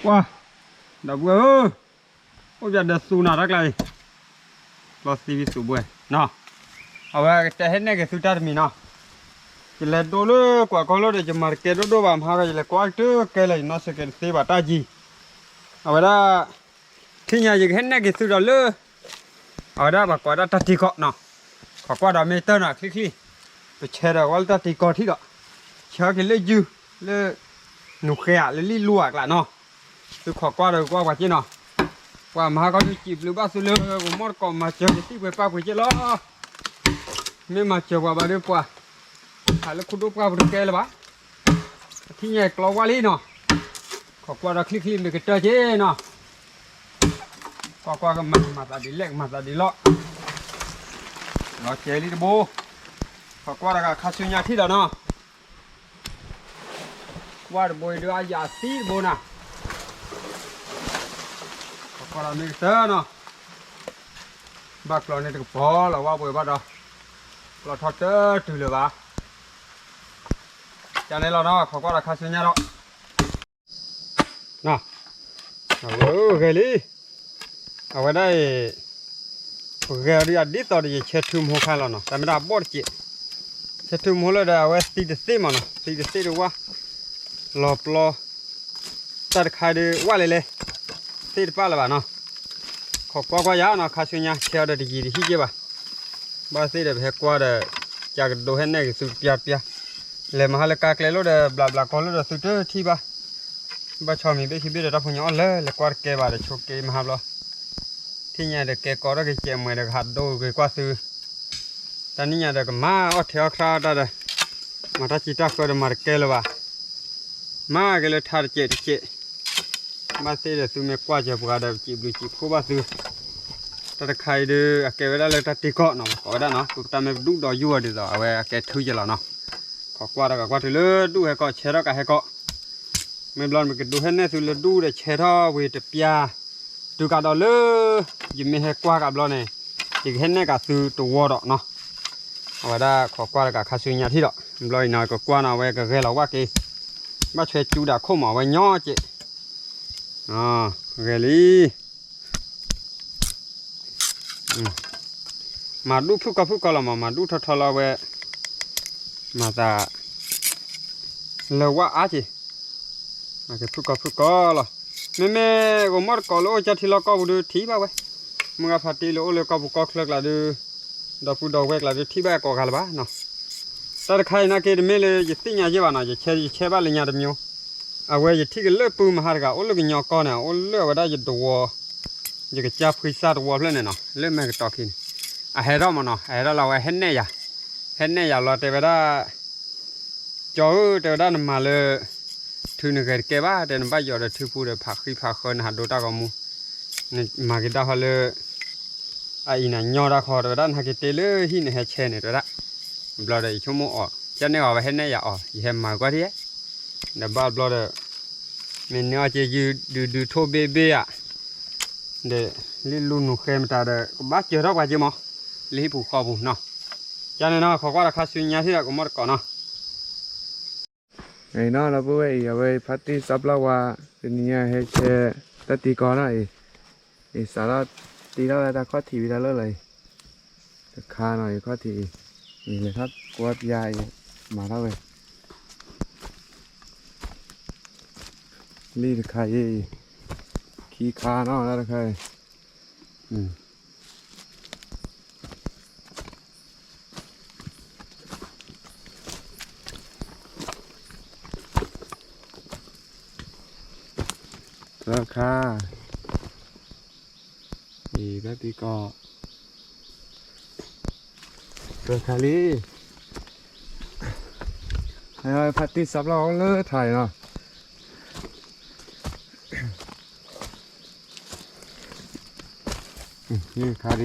ပှၤ, ဒီပုၢ်ဝဲၢ်ဧၢ, အိၣ်ပၠးဒီးသူနၤတၢ်ကျါအံၤ, ကျီသံဝံသူဘှဲနီၤ, အဝဲကတဲဟဲနဲၣ်က့ၤသုတၢ်တမံၤနီၤ, ယလဲၤဒိလၢကွၢ်ကီလၢဒီး ယမၤတကဲဒိၣ်ဒိၣ်ဘၣ် မဟါဂီၤ ယလဲၤကွၢ်တကဲလၢၤ ယနီၢ်ဆၢကဲတသ့ဘၣ်တၢ်ယံၤ, အဝဲဒၣ် ထံၣ်ညါယကဟဲနဲၣ်က့ၤသုဒီးလၢ အဝဲဒၣ်ပှၤကိးဝဲဒၣ်တၢ်တ့ကီးနီၤ, ခိးကွၢ်ဒီးမ့ၢ်တၢၢ်နီၤ ချံချံ, ပဆဲးဒီးဝဲလၢတၢ်တ့ကီးထံၣ်ဒီး, ဆဲးက့ၤလၢယုၢ်, လၢ နူၤဃဲဧါ လၢလံၣ်လူၤဧါကျါနီၤ, သုခိးကွၢ်ဒီးကွၢ်ပှၤက့နီၤ, ပှၤမဟါခီဒုးစံးဘျုးဘၣ်သုလၢ ကမီၣ်တကိးမၤစၢၤက့ၤသံၣ်ပှဲၤပၢ်ပှဲၤက့လီၤ, မ့ၢ်မၤစၢၤပှၤဘၣ်ဒီးပှၤ, ဟးလၢခိၣ်ဒိၣ်ပှၢ်ပူၤတကဲလၢၤဘၣ် အထံၣ်ညါကျီဝါလံနီၤ, ခိးကွၢ်ဒီးချံချံမ့ၢ်ကတၢၢ်က့နီၤ, ကွၢ်ကွၢ်ကမၤ ကမၤသးဒ်လဲၣ် ကမၤသးဒ်လီၤ, လီၤကဲလံတဘိ, ခိးကွၢ်တဂၤခါဆူညါထံၣ်ဒီးနီၤ, ကွၢ်တဘိအံၤဒုးအယၤသံတဘိနၤ, ခိးကွၢ်ဒီးမ့ၢ်ကတၢၢ်နီၤ, ဘၣ်ကျီန့ၣ်တကပီၤလီၤ ဝၣ်ပှဲၤဘၣ်ဒီး, ကျီထီၣ်တတုၤလၢၤဘၣ်, ကန့ၣ်လီၤနီၤ ခိးကွၢ်ဒီးခါဆူညါဒီး အဝဲဂဲၤလံ, အဝဲဒၣ်အံၤ, ပဂဲၤအီၤဒ်အဒ်သိးဒီးယဆဲးထုမဟိခါလီၤနီၤ တၢ်မ့ၢ်ဒၣ်အဘီၣ်တစဲး, ဆဲးထုမဟိလၢဒီးအဝဲသံတသ့မးနီၤ သံတသ့ဒုးဝါ, လီၤပျီ, တၢ်တခါဒုးဝါလဲၤလဲၤ, သ့တပာ်လၢၤဘၣ်နီၤ, ခိးကွၢ်ကွၢ်ယၤနီၤ ခါဆူညါဆဲးအီၤဒီးတယံာ်တဟံၣ်က့ဘၣ်, ဘၣ်သ့ၣ်ဒီးပဟဲကွၢ်ဒီး, ကကဒိးဟဲနဲၣ်က့ၤသုတပျၢ်တပျၢ်, လဲၤမဟါလၢကါကျဲလိၣ်ဒီးဘျးဘျးကီလိၣ်ဒီးသုတထံၣ်ဘၣ် ဘၣ်ဆီမံၤဘ့ၣ်ခံဘ့ၣ်ဒီးတၢ်ဖိညါအီၣ်လၢလဲၤကွၢ်တကဲဘၣ်ဒီးဆိးက့မဟါဘျီ, ထံၣ်ညါဒီးကဲကီထီၣ်က့ၤကဲးမှဲဒီးကဟးဒိက့ၤကွၢ်သု, တၢ်နံၣ်ညါဒီးကမၤအီၣ်ထဲအီၣ်ချါတၢ်ဒီး, မၤတၢ်စံးတၢ်ဃၢဒီးမၤတကဲလၢၤဘၣ်, မၤက့ၤလၢထါတစဲးတစဲး, ဘၣ်သ့ၣ်ဒီးသုမ့ၢ်ကွၢ်စၢၤပှၤဒီးပစံးဘျုးစံးဖှိၣ်ဘၣ်သု တၢ်တခါအံၤဒုး အကဲဝဲဒၣ်လၢတၢ်တ့ကီးနီၤ ပကိးဝဲဒၣ်နီၤ ပတၢ်မ့ၢ်ပဒူၣ်ဒီးယူၢ်အီၤဒ်သိး အဝဲအကဲထုကလီၤနီၤ, ခိးကွၢ်တၢ်ကကွၢ်တုၤလၢဒူၣ်ဟဲကီး ဆဲးထီၣ်ကးဟဲကီး, မ့ၢ်ဘျီန့ၣ် ပကဒိးဟဲနဲၣ်သုလၢဒူၣ်ဒီးဆဲးထီၣ်ဝံၤတပျၢ်, တုၤကးဒီးလၢ ယမ့ၢ်ဟဲကွၢ်ကးဘျီန့ၣ်, ယကဟဲနဲၣ်ကးသုတဝီဒီးနီၤ, အဝဲဒၣ်ခိးကွၢ်တၢ်ကခါဆူညါထံၣ်ဒီး ဘျီအံၤနီၤ ကကွၢ်နီၤ အဝဲကဂဲၤလီၤဝၣ်က့ၤ, ဘၣ်ဆွဲကၠူဒၣ်ခိၣ်မး အဝဲညီက့ၤ ဂဲၤလံ, မၤဒူၣ်ဖုၣ်ကီၢ်ဖုၣ်ကီၢ်လီၤမး မၤဒူၣ်ထီထီလီၤဝဲ, မၤသး လၢဝၣ်အါက့ၤ, မၤက့ၤဖုၣ်ကီၢ်ဖုၣ်ကီၢ်လီၤ, မ့မ့ၢ်ဂီၤမီၣ်တကိးလၢအိၣ်ကၢထံလီၢ်ကီၢ်ပူၤဒုးထံၣ်ဘၣ်ဝဲ, မုၢ်ဂၢ်ဖးတ့လၢအိၣ်လၢကီၢ်ပူၤကီၢ်ချၢကျါဒုး, ဒီပုၢ်ဒီဝဲၢ်ကျါဒုးထံၣ်ဘၣ်ကိးဂၤလၢၤဘၣ်နီၤ တၢ်တခါအံၤနာ်က့ တမ့ၢ်လၢယသ့ၣ်ညါယဲဘၣ်နီၤ ယဆဲးယဆဲးဘၣ်လၢညါတမျိုး, အဝဲယထံၣ်ကလၢာ်ပုၢ်မဟါတဂၤ အိၣ်လၢကညီကီၢ်န့ၣ် အိၣ်လၢအဝဲဒၣ်ယတဝီ, ယကစၢ်ဖှံစၢ်တဝီဖျၢၣ်န့ၣ်နီၤ လၢမဲာ်ကတီၤခံန့ၣ်, အဟဲထီၣ်မးနီၤ အဟဲထီၣ်လီၤ အဝဲဟဲနဲၣ်ယၤ, ဟဲနဲၣ်ယၤလီၤတဲဝဲဒၣ် ကၠီဧၢ တဲဝဲဒၣ်နမၤလၢ ထုနဂဲၤတကဲဘၣ် တဲနဘၣ်ယိးဒီးထုပူၤဒီးဖးဃံဖးဃၢနဟးဒိတၢ်ဂီၤမူ, နမၤက့ၤဒၣ်ဟီလၢ အအံၤနၤညီတၢ်ဃီ တဲဝဲဒၣ်နဟဲက့ၤတ့လၢဟံၣ်န့ၣ်ဟဲဆဲးန့ၣ် တဲဝဲဒၣ်, ဘျီဒီးယဆိကမိၣ်အီၤ ကန့ၢ်အီၤဝဲဟဲနဲၣ်ယၤအီၤ ယဟဲမၤကွၢ်ထံၣ်, ဒီးဘၣ်ဘျီဒီး မ့ၢ်န့ၢ်အီၣ်က့ၤယုၢ်ဒုးဒုးထိၣ်ဘ့ၣ်ဘ့ၣ်ဧါ, ဒီးလံၣ်လူနူၤဃဲမတၤဒီး ကဘၣ်စၢၤထီၣ်ပှၤက့ၤမး, လၢဟံၣ်ပူၤဃီပူၤနီၤ, ကန့ၣ်နီၤ ခိးကွၢ်တၢ်ခါဆူညါထံၣ်ဒီးကမီၣ်တကိးနီၤ နီၤ ဒီပုၢ်ဝဲၢ်အံၤ အဝဲဖါတံၢ်စီၤပျီဝါ တနံၤညါဟဲဆဲး တၢ်တံၤကီနီၤအံၤ, အံၤစးထီၣ်တ့ထီၣ်ဝဲတၢ်ခီၣ်ထံးဝံၤတၢ်လၢာ်လီၤအံၤ, တခါနီၤ အံၤခီၣ်ထံးအံၤ, အံၤလဲၤထီၣ်ကွၢ်ပျါအံၤ, မၤထီၣ်ဝဲ လံၣ်တခါအံၤ, ခံခါနီၤ တၢ်တခါအံၤ သၢခါ, အံၤဘၣ်သံကီး, သၢခါလံ, ဖါတံၢ်စီၤပျီဝါအိၣ်လၢထးအံၤနီၤ, မ့ၢ်ခါဒ်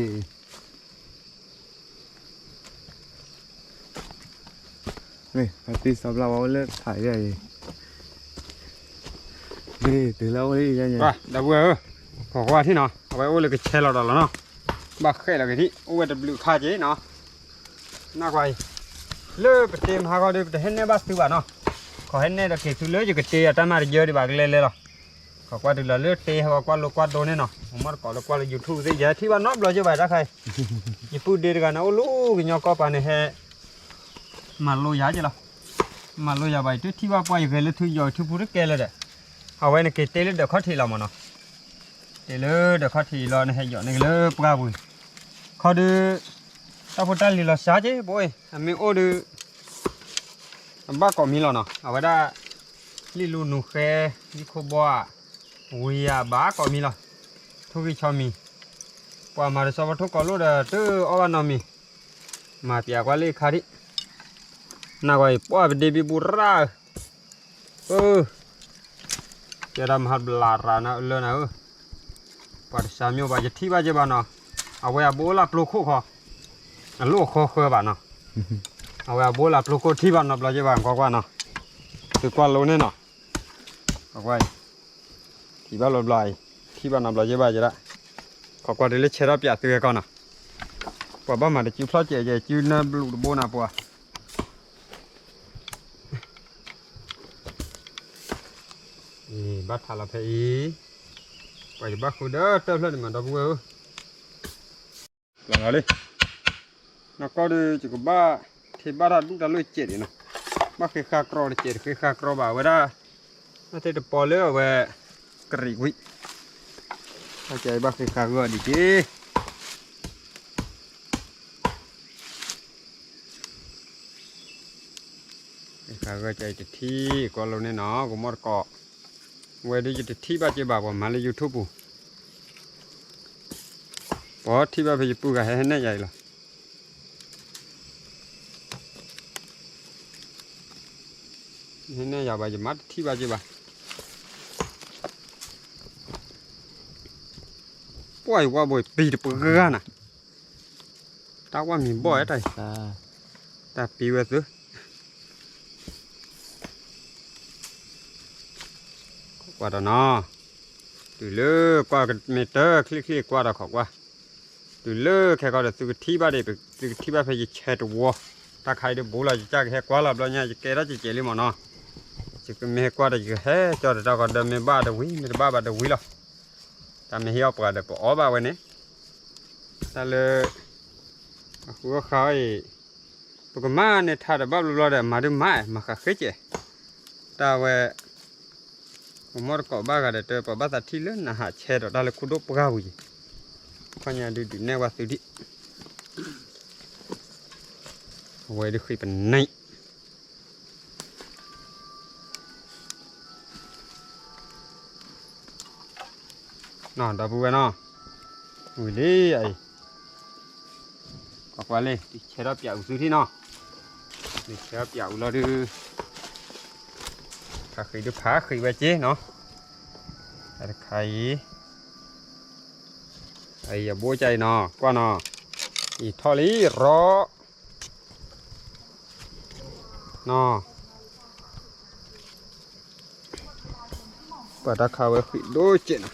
အံၤ မ့ၢ်ဖါတံၢ်စီၤပျီဝါအိၣ်လၢထးအံၤ, မ့ၢ်တုၤလၢအိၣ်လံယဲ, ဒီပုၢ်ဝဲၢ်ဧၢ, ခိးကွၢ်ထံၣ်နီၤ အဝဲအိၣ်လၢကဆဲးလီၤဒီးလီၤနီၤ, ဘၣ်ဃဲလီၤက့ၤထံၣ် အိၣ်ဝဲတဘျုးခါက့ၤနီၤ, နကွၢ်အံၤ, လၢပတ့မဟါခီဒီး ပတဟဲနဲၣ်ဘၣ်သုဘၣ်နီၤ, ခိးဟဲနဲၣ်ဒီးက့ၤသုလၢယကတ့အတၢ်မၤတယၢဒံးဘၣ်ကလဲၤလဲၤလီၤ, ပှၤကွၢ်တုၤလီၤလၢတဲဟဲကွၢ်လိာ်ကွၢ်ဒိန့ၣ်နီၤ, မ့ၢ်တကိးလၢကွၢ်လၢ YouTube သ့ၣ် ယဟဲထံၣ်ဘၣ်နီတဘျီက့ဘၣ်တၢ်ခါအံၤ, ယပုၢ်ဒ့တဂၤန့ၣ် အိၣ်လၢကညီကီၢ်ပၤန့ၣ်ဟဲ မၤလိယၤက့လီၤ, မၤလိယၤဘၣ် ယတထံၣ်ဘၣ်ပှၢ် ယဂဲၤလၢထူယီၤထူပူၤတကဲလၢၤဒီး, အဝဲန့ၣ်က့ၤတဲလၢဒၢးခီၣ်ထံးလီၤမးနီၤ, တဲလၢဒၢးခီၣ်ထံးလီၤ နဟဲယီၤန့ၣ်က့ၤလၢပှၢ်ပူၤ, ခီဒုး တၢ်ဖိတၢ်လံၤလီၤစှၤက့ ဘိအံၤ အမ့ၢ်အိၣ်ဒုး အဘၣ်ကိးမံၤလီၤနီၤ, အဝဲဒၣ် လံၣ်လူနူၤဃဲ လံၣ်ခိၣ်ဘီဧါ, ဝံၤယၤဘၣ်ကိးမံၤလီၤ, ထိၣ်ဂံၢ်ဆီမံၤ, ပှၤမၤတဆီဖီထိၣ်ကီၤလိၣ်ဒီး တအီၣ်ဘၣ်နီတမံၤ, မၤပၠးကွၢ်လၢခါဒံး, နကွၢ်အံၤ ပှၢ်ပဒ့ဘံဘူရၣ်ဧၢ, ကဲဒၣ်မဟါဘျးရၤနၤလၢနၤဧၢ, ပှၤတစှၤမ့ၢ်ဘၣ် ယထံၣ်ဘၣ်က့ဘၣ်နီၤ, အဝဲအဘိလၢပျိခိၣ်ခီ, အလိၣ်အဃီဃၢဘၣ်နီၤ, အဝဲအဘိလၢပျိခိၣ်ထံၣ်ဘၣ်နီတဘျီက့ဘၣ် ကွၢ်ကွၢ်နီၤ, သုကွၢ်လိန့ၣ်နီၤ, ကွၢ်ကွၢ်အံၤ, ထံၣ်ဘၣ်လီၤဘျီအံၤ, ထံၣ်ဘၣ်နီတဘျီက့ဘၣ်ယဲဒၣ်, ခိးကွၢ်တုၤလၢဆဲးထီၣ်ပၠးသုဝဲကီးနီၤ, ပှၤဘၣ်မၤတစုဖျီၣ်စဲးယဲ စုနၢဘျုးတဘိနၤပှၤ အံၤ ဘၣ်ထးလီၤဖဲအံၤ, ပှၤယဘၣ်ဃုဒီးတၢ်ဖျၢၣ်န့ၣ်မး ဒီပုၢ်ဝဲၢ်ဧၢ, လီၤလီၤလံ, နီၢ်ကီၢ်ဒီး ယကဘၣ်ထံၣ်ဘၣ်တၢ်ဒူၣ်တၢ်လိၣ်စဲးဒံးနီၤ, ဘၣ်ဃ့ဃါကြီတစဲး တဃ့ဃါကြီဘၣ် အဝဲဒၣ်, ဘၣ်သ့ၣ်တပီလၢအဝဲ, ကရံးကွံာ်, ဘၣ်ဃ့ဃါဂီၢ်ဒံးက့ၤ ဃါဂီၢ်ကဲတထံၣ်ကွၢ်လိန့ၣ်နီၤ ကမီၢ်တကိး, ဝဲဒုးယတထံၣ်ဘၣ်က့ဘၣ် ပှၤမၤလၢ YouTube ပူၤ, ပှၤထံၣ်ဘၣ်ဖဲယပုၢ်ဂၤဟဲဟဲနဲၣ်ယၤအံၤလီၤ, ဟဲနဲၣ်ယၤဘၣ် ယမၤတထံၣ်ဘၣ်က့ဘၣ်, ပှၢ်ယဝါဘိပံၤတပှၢ်ဂၤနၤ တၢ်ဝၣ်မံၤဘီၣ်ဝဲတၢ်အံၤ, တၢ်ပံၤဝဲသု, ခိးကွၢ်ဒီးနီၤ, တုၤလၢကွၢ်မ့ၢ်တၢ်ချ့ချ့ကွၢ်ဒီးခိးကွၢ်, တုၤလၢခဲကီးဒီးသုကထံၣ်ဘၣ်ဒီး သုကထံၣ်ဘၣ်ဖဲယဆဲးတဝီ, တၢ်ခါအံၤဒ်ဘူးလီၤ ယကစၢ်ကဟဲကွၢ်လီၤဘျီညါ ယကဲထီၣ်ကဲးကဲးလံမးနီၤ, ယကမ့ၢ်ဟဲကွၢ်ဒီး ယကဟဲကၠီတၢ်ကီးဒီး မ့ၢ်ဘၣ်ဒီးဝံၤ မ့ၢ်တဘၣ်ဘၣ်ဒီးဝံၤလီၤ, တၢ်မ့ၢ်ဟ့ၣ်အီၣ်ပှၤဒီး ပအီၣ်ဘၣ်ဝဲန့ၣ်, တၢ်လၢ အဃုအဃါအံၤ, ပကမၤန့ၢ်ထါဒီးဘၣ်ဘျီဘျီဒီး မၤဒုးမၤ မၤဃးဃ့ကဲး, တၢ်ဝဲ, ပမီၢ်တကိးဘၣ်ဂၤဒီး တပှၤဘၣ်သးထံၣ်လၢနဟးဆဲးဒီးတၢ်လၢခိၣ်ဒိၣ်ပှၢ်ပူၤယံၤ, ခီညါဒုးဒုးနဲၣ်ဝဲသုဒံး, အဝဲဒုးဃ့ပနံၣ် နီၤ ဒီပုၢ်ဝဲၢ်နီၤ, ဝံၤလံအံၤ, ကွၢ်ကွၢ်လံ ဒုးဆဲးထီၣ်ပၠးအုးသုထံၣ်နီၤ, ဒုးဆဲးထီၣ်ပၠးအုးလီၤဒုး, ဖးဃံးဒုးဖးဃံးဝဲက့နီၤ, တၢ်တခါအံၤ, အံၤအဘိကၢ်အံၤနီၤ ကွၢ်နီၤ, အံၤထီၣ်လံရီ နီၤ, ပှၤတၢ်ခါဝဲဃံးဒိၣ်စဲးနီၤ,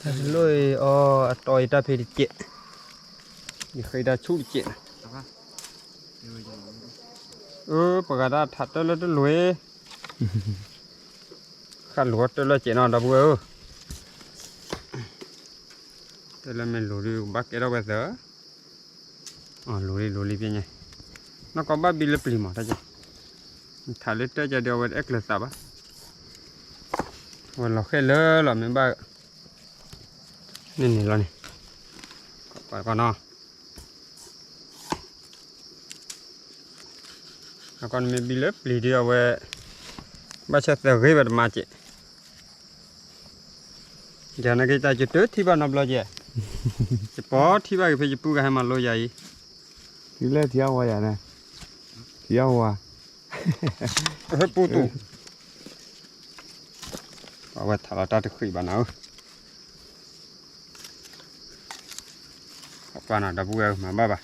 တၢ်တလိၣ်အံၤအီၤ အတီအံၤတၢ်ဖံးတစဲး, ယဃ့တၢ်ဆူၣ်တစဲးနီၤ, အၢ ပှၤဂၤတၢ်ထးတၢ်လၢတလိၤ, ဃၣ်လိၤတၢ်လၢစဲးနီၤ ဒီပုၢ်ဝဲၢ်ဧၢ, တၢ်လၢမ့ၢ်လိၤဒုးကဘၣ်ကဲထီၣ်ဝဲသၢ အလိၤလံ လိၤလံပညါ, နီၢ်ကီၢ်ဘၣ်ဘံလၢပျံၤမး တၢ်ကဲ, ထးလၢတၢ်ကဲဒုးအဝဲတအဲၣ်ကျၢၤသးဘၣ်, အဝဲလီၤဃဲလၢလီၤမ့ၢ်ဘၣ်, န့ၣ်န့ၣ်လီၤန့ၣ်, ကွၢ်ကွၢ်နီၤ, နီၢ်ကီၢ်နမ့ၢ်ဘံလၢပျံၤဒုးအဝဲ, ဘၣ်ဆၣ်သၢဂ့ၤဝဲတမၤစဲး ယနာ်က့ၤတၢ်ကတၢၢ်ထံၣ်ဘၣ်နီတဘျီကဲ, ယပီထံၣ်ဘၣ်က့ၤဖဲယပုၢ်ဂၤဟဲမၤလိယၤအံၤ, ထံလၢထံအဝါယၤန့ၣ်, ထံအဝါ, ဟဲပူတူၢ်, အဝဲထးလီၤတၢ်တဃံးဘၣ်နီၤဧၢ, ကွၢ်နီၤ ဒီပုၢ်ဝဲၢ်ဧၢ မၤဘၣ်ဘၣ်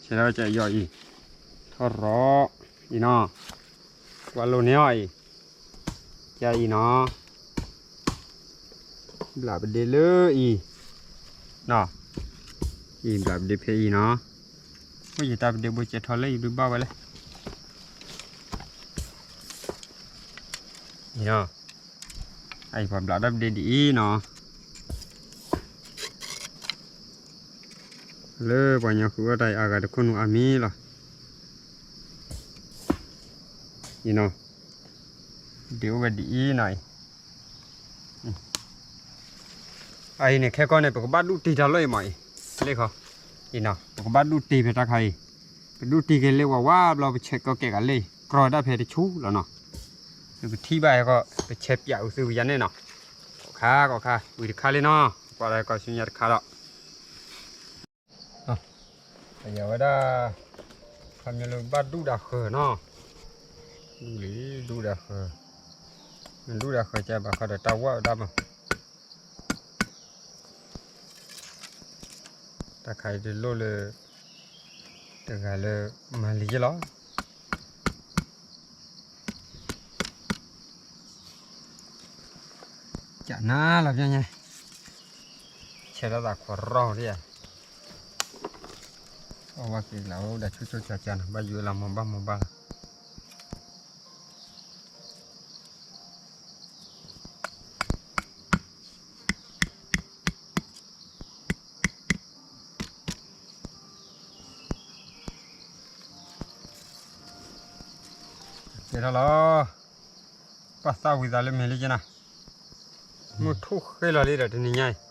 ဆဲးထီၣ်ကယီၤအံၤ, ထီၣ်ရီအံၤနီၤ, ကွၢ်လိန့ၢ်အီၤအံၤ, ကယီၤအံၤနီၤ, ဘျးပဒ့လၢအံၤ, အံၤဘျးပဒ့ဖဲအံၤနီၤ, အိၣ်ယတၢ်ပဒ့ဘိကဲထီၣ်လၢယဒုးဘၣ်ဝဲလဲၣ်. အံၤနီၤ, အံၤပှၤဘျးတၢ်ပဒ့ဒ်အံၤနီၤ, လၢပှၤကညီဃုအီၣ်တၢ်အံၤအါဂၤတခိၣ်နူာ်အါမံၤလီၤ. အံၤနီၤ, ဒ်အိၣ်ဝဲဒ်အံၤနီၤအံၤ, အံၤန့ၣ် ခဲကီၢ်န့ၣ် ပကဘၣ်ဒူၣ်တ့ၢ်တၢ်လီၢ်အံၤမးအံၤ, လ့ၣ်ခီ, အံၤနီၤ ပကဘၣ်ဒူၣ်တ့ၢ်ဖဲတၢ်ခါအံၤ, ပဒူၣ်တ့ၢ်က့ၤလၢဝဲဝါဘျီ ပဆဲးကီးကဲကးလ့ၣ် ကြီတၢ်ဖဲတဆူလီၤနီၤ, ပထံၣ်ဘၣ်ဟဲကီး ပဆဲးပၠးအုးသုဝံၤယါန့ၣ်နီၤ, ခါကီးခါ ဝံၤတခါလံနီၤ, ကွၢ်လၢဟဲကီးဆူညါတခါဒီး ပယဝဲဒၣ် ခီမ့ၢ်လၢဘၣ်ဒူၣ်ဒၣ်ဃၢၤနီၤ, ဒူၣ်လံ ဒူၣ်ဒၣ်ဃၢၤ, မ့ၢ်ဒူၣ်ဒၣ်ဃၢၤကဘၣ်ခီဒီးတၢ်ဝၣ်ဝဲဒၣ်မး, တၢ်ခါအံၤတလိၣ်လၢ တဂၤလၢမၤလံယဲလီၤ. ကနၤလီၤပညါ, ဆဲးလီၤသးခွီရီၤဒ်ဧါ, အဝဲက့ၤလၢအိၣ်ဒီးဆူၣ်ဆူၣ်ဆါဆါနီၤ, ဘၣ်ယိၣ်လၢမီၤဘၣ်မီၤဘၣ်လီၤ. ကဲထီၣ်လီၤ, ပှၤသၣ်ဝံၤသးလၢမဲာ်လံကနၤ, မုၢ်ထူၣ်ဃ့လီၤလံဒီးတနံၤညါအံၤ,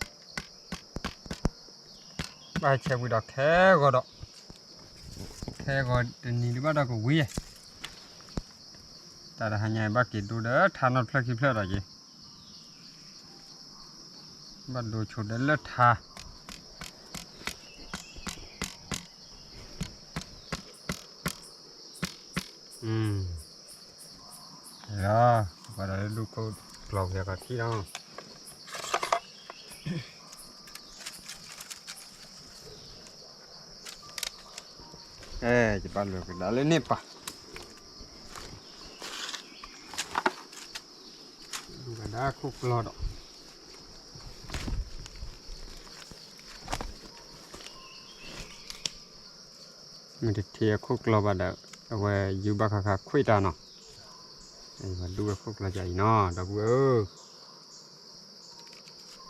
ဘၣ်ဟဲဆဲးဝံၤဒီးခဲဂီၤဒီး, ခဲဂီၤတနံၤဒုးဘၣ်ဒီးကဝံၤ, တၢ်တဟါညါအံၤဘၣ်က့ၤဒိဒီးထါနီတဖျၢၣ်ခံဖျၢၣ်ဒီးက့ၤ ဘၣ်ဒိဆိဒီးလၢထါ, လီၤ, ပှၤဒီးလၢဒူၣ်ခိၣ်ကျီၤက့ၤအခီၣ်ထံးလီၤ, အဲ ယဘၣ်လၢကဒါလၢန့ၣ်ပၢ် ကဒါခိၣ်ကျီၤဒီး မ့ၢ်တထံၣ်အခိၣ်ကျီၤဘၣ်ဒီး အဝဲယူၤဘၣ်ခါခါခွံတၢ်နီၤ, ဒူၣ်ဝဲခိၣ်ကျီၤကၢ်အံၤနီၤ ဒီပုၢ်ဝဲၢ်ဧၢ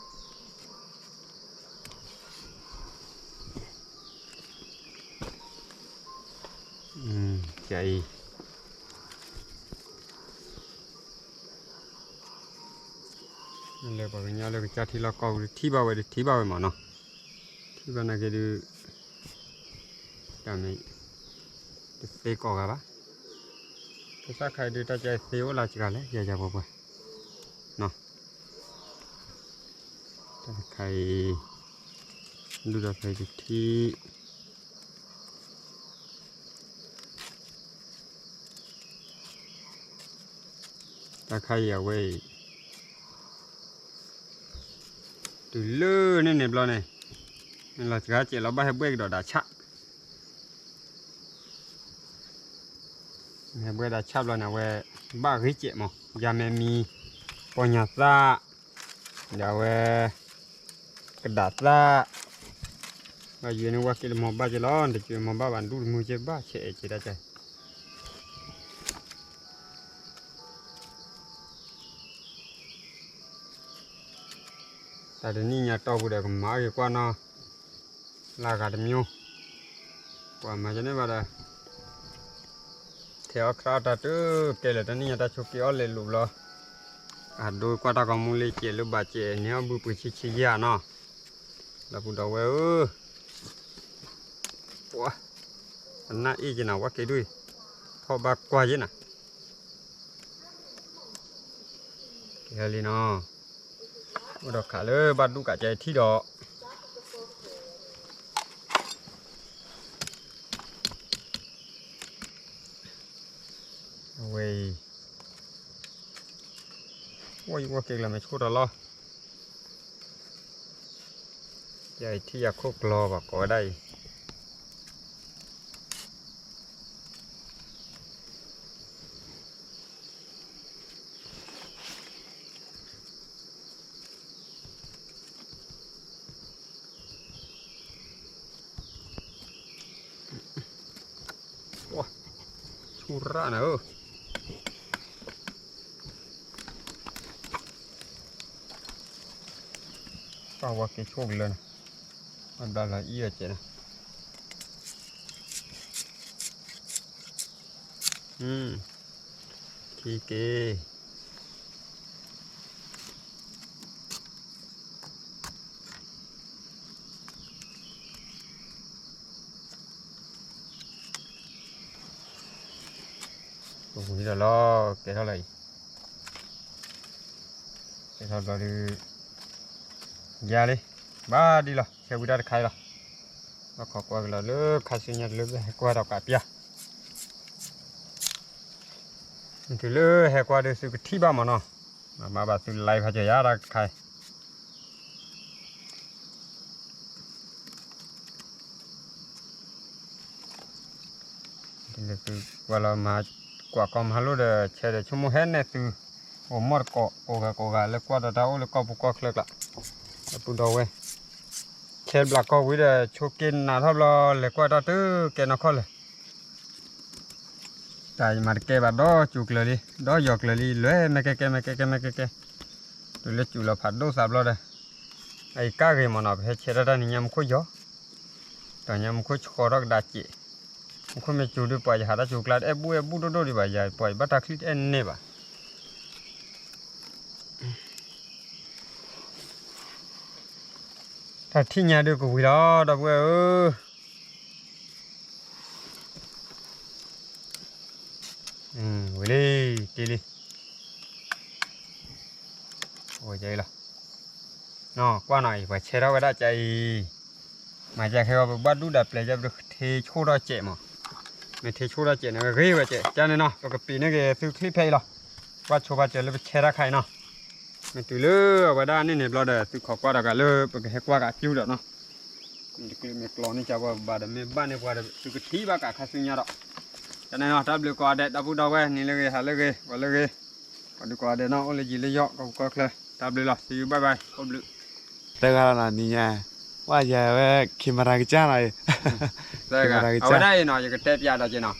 ကၢ်အံၤ လၢပှၤကညီလၢကစၢ်ထံလီၢ်ကီၢ်ပူၤ တထံၣ်ဘၣ်ဝဲ တထံၣ်ဘၣ်ဝဲမးနီၤ, ထံၣ်ဘၣ်နာ်က့ဒုး တၢ်မ့ၢ် တသ့ကိးဂၤဘၣ်, ကစၢ်ခါအံၤဒုး တၢ်ကဲသ့အိၣ်လၢစှၤလဲၣ် ယၤယၤပှဲၤပှဲၤ နီၤ, တၢ်တခါအံၤ ဒုၣ်ဒီးဖဲတထံၣ် တၢ်ခါအံၤအဝဲအံၤ တုၤလၢန့ၣ်န့ၣ်ဘျီန့ၣ် လီၤစှၤကဲးလီၤ ဘၣ်ဟဲဘှဲၣ်ကဒီးဒၣ်ဆၣ်, ဟဲဘှဲၣ်ဒၣ်ဆၣ်ဘျီန့ၣ် အဝဲ ဘၣ်ဂ့ၤကဲးမး ယၤမဲာ်မံၤ ပီညါသၣ် ဒီးအဝဲ ကဒးသၣ်, ဘၣ်ယွၤန့ၣ် ဝဲက့ၤလၢမီၤဘၣ်က့ၤလီၤ တက့ၤမီၤဘၣ်ဘၣ် ဒူၣ်တမုာ်က့ၤဘၣ် ဆဲးအဲၣ်က့ၤတၢ်ကဲး တၢ်တနံၣ်ညါတီၢ်ပူၤဒီးကမၤအီၣ်က့ၤကွၢ်နီၤ, လၢဂၤတမံၤ, ပှၤမၤကန့ၢ်ဘၣ်ဒီး ထဲအီၣ်ခရၣ်အီၣ်တၢ်တုၤကဲလၢာ် တနံၣ်ညါတၢ်ဆိးက့အီၣ်လဲၤလိာ်ဘျီ, အဒိကွၢ်တၢ်ဂီၤမူလၢကဲးလၢဘၣ်ကဲးန့ၣ် အီၣ်ဘုပှ့ၤဆံးဆံးယဲၢ်နီၤ, ဒီပုၢ်ဒီဝဲၢ်ဧၢ, ပှၤ အနၢ်အ့ၣ်က့ၤနၤ ဝဲက့ၤဒုး, ဖီၣ်ဘၣ်ကွၢ်ယဲၢ်နၤ ကဲလံနီၤ, အိၣ်ဒီးခးလၢဘၣ်ဒူၣ်ကးကဲထံၣ်ဒီး အဝဲအံၤ ဝဲယဝဲက့ၤကလၢမဲာ်ဆှိၣ်တၢ်လီၤ, ယအံၤထံၣ်ယၤခိၣ်ကျီၤဘၣ်ကိးဝဲဒၣ်အံၤ ရၣ်နၤဧၢ, ပှၤဝဲက့ၤဆိၣ်ကလၢနၤ, အဘျါလီၤအံၣ်အီၤကဲးနၤ, ထံက့ၤ ပဝံၤဒီးလီၤ, ကဲထီၣ်လီၤအံၤ, ကဲထီၣ်ဘျီဒုး, ယၤလံ, ဘၣ်ဒ်လီၤ, ဆဲးဝံၤတၢ်တခါအံၤလီၤ, ဘၣ်ခိးကွၢ်ကလီၤလၢခါဆူညါတလၢဟဲကွၢ်ဒီးကးပျၢ် တုၤလၢဟဲကွၢ်ဒီးသုကထံၣ်ဘၣ်မးနီၤ, မၤဘၣ်သု live ဖးကၢၤယၤတၢ်တခါအံၤ ဒ်သုကွၢ်လီၤမၤကွၢ်ကီမၤလိဒီး ဆဲးဒီးဆိကမိၣ်ဟဲနဲၣ်သု, အိၣ်မီၢ်တကိး ကိးဂၤကိးဂၤလၢကွၢ်ဒီးတၢ်အိၣ်လၢကီၢ်ပူၤကီၢ်ချၢကျါ, ဒီပုၢ်ဒီဝဲၢ်, ဆဲးဘျးကီၢ်ဝံၤဒီး ဆိက့နးထီၣ်ဘျီ လဲၤကွၢ်တၢ်တုၤကဲနီၢ်ခီၣ်လၢာ် တၢ်ယမၤတကဲဘၣ် ဒီးစူၤကျၢၤလံ ဒီးယီၤကျၢၤလံ လဲၤမဲာ်ကဲကဲ မဲာ်ကဲကဲ မဲာ်ကဲကဲ, တုၤလၢစူၤလီၤဖးဒိၣ်သးဘျီဒီး, အအံၤကၢ်ဂ့ၤမးနီၤ ပဟဲဆဲးထီၣ်တၢ်န့ၣ် ညါမူခိၣ်ယီၤ, ဒီးညါမူခိၣ်ဆှီထီၣ်ကဒါစဲး, မူခိၣ်မ့ၢ်စူၤဒုး ပှၤယဟးတၢ်စူၤကျါတအဲၣ်ဘူၣ်အဲၣ်ဘူၣ်ဒိၣ်ဒိၣ်ဒံးဘၣ် ယၤ ပှၤယဘၣ်တၢ်ချံတအဲၣ်န့ၢ်ဘၣ် တၢ်ထံၣ်ညါဒုးကဝံၤလီၤ ဒီပုၢ်ဝဲၢ်ဧၢ, ဝံၤလံ, တ့လံ, အိၣ်လီၤ, ကွၢ်နီၤအံၤ ပှၤဆဲးထီၣ်ဝဲဒၣ်ကါအံၤ, မၤကါခဲဂီၤ ပဘၣ်ဒူၣ်ဒၣ်ပျဲၤကါ ပထ့ဆိၣ်ထီၣ်စဲးမး, မ့ၢ်ထ့ဆိၣ်ထီၣ်စဲးန့ၣ် ဂ့ၤဝဲစဲး ကါန့ၣ်နီၤ ပကပံးန့ၢ်က့ၤသုချံဖဲအံၤလီၤ, ကွၢ်ဆိပာ်စၢၤလၢပဆဲးတၢ်ခါအံၤနီၤ, မ့ၢ်တုၤလၢအဝဲဒၣ်န့ၣ်န့ၣ်ဘျီဒီး သုခိးကွၢ်ဒီးကးလၢပကဟဲကွၢ်ကးကၠူဒီးနီၤ မ့ၢ်တကျ့မ့ၢ်ကျီန့ၢ်ကါပှၤဘၣ်ဒီး မ့ၢ်ဘၣ်န့ၢ်ပှၤဒီး သုကထံၣ်ဘၣ်ကးခါဆူညါဒီး, ကါန့ၣ်နီၤ တၢ်ဘျုးကိးဂၤဒဲး ဒီပုၢ်ဒီဝဲၢ် နံၤလၢဂ့ၤ ဟါလၢဂ့ၤ ဂီၤလၢဂ့ၤ, ပှၤဒုးကိးဂၤဒဲးနီၤ အိၣ်လၢယံၤလၢယီၣ် ကီၢ်ပူၤကီၢ်ချၢ, တၢ်ဘျုးလီၤ see you bye bye အိၣ်ဘျုး တဂၤလီၤနီၤ နံၤညါ, ဝဲယၤဝဲ camera ကစၢ်နီၤ, အဝဲဒၣ်အံၤနီၤ ယကတဲပျးဒီးက့ၤနီၤ,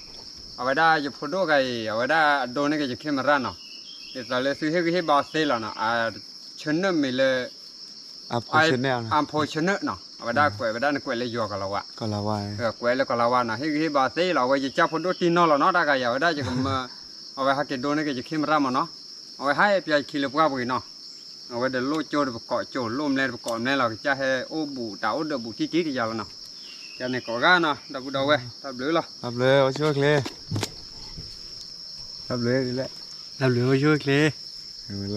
အဝဲဒၣ်ယဖိဒိၣ်ဂၤအံၤ အဝဲဒၣ်အဒိန့ၢ်က့ၤယ camera နီၤ, ဒ်သိးလၢသုဟ့ၣ်ဂံၢ်ဟ့ၣ်ဘါသ့လီၤနီၤ, အ channel မ့ၢ်လၢ အ unfollow channel နီၤ, အဝဲဒၣ်ကွဲးဝဲဒၣ်နကွဲးလၢယွၤကီၤလၤဝါ, ကွဲးလၢကီၤလၤဝါနီၤ ဟ့ၣ်ဂံၢ်ဟ့ၣ်ဘါသ့လီၤ အဝဲယကၢ်ဖိဒိၣ်တံၢ်နီၢ်လီၤနီၤ တၢ်ဂၤယၤဝဲဒၣ်ယကမၢ အဝဲဟဲက့ၤဒိန့ၢ်က့ၤယ camera မးနီၤ, အဝဲဟးပျးယခံလၢပှၢ်ပူၤအံၤနီၤ, အဝဲဒီးလိၣ်ကၠိတပကိးကၠိ လိၣ်မလဲတပကိးမလဲလီၤ ကစၢ်ဟဲအိၣ်ဘူးတၢ်အိၣ်ဒၢးဘူးတံၢ်တံၢ်တယၤလီၤနီၤ, ကါန့ၣ်ကိးဂၤနီၤ ဒီပုၢ်ဒီဝဲၢ် တၢ်ဘျုးလီၤ, တၢ်ဘျုး အိၣ်ဆူၣ်အိၣ်ချ့ တၢ်ဘျုး တၢ်ဘျုး အိၣ်ဆူၣ်အိၣ်ချ့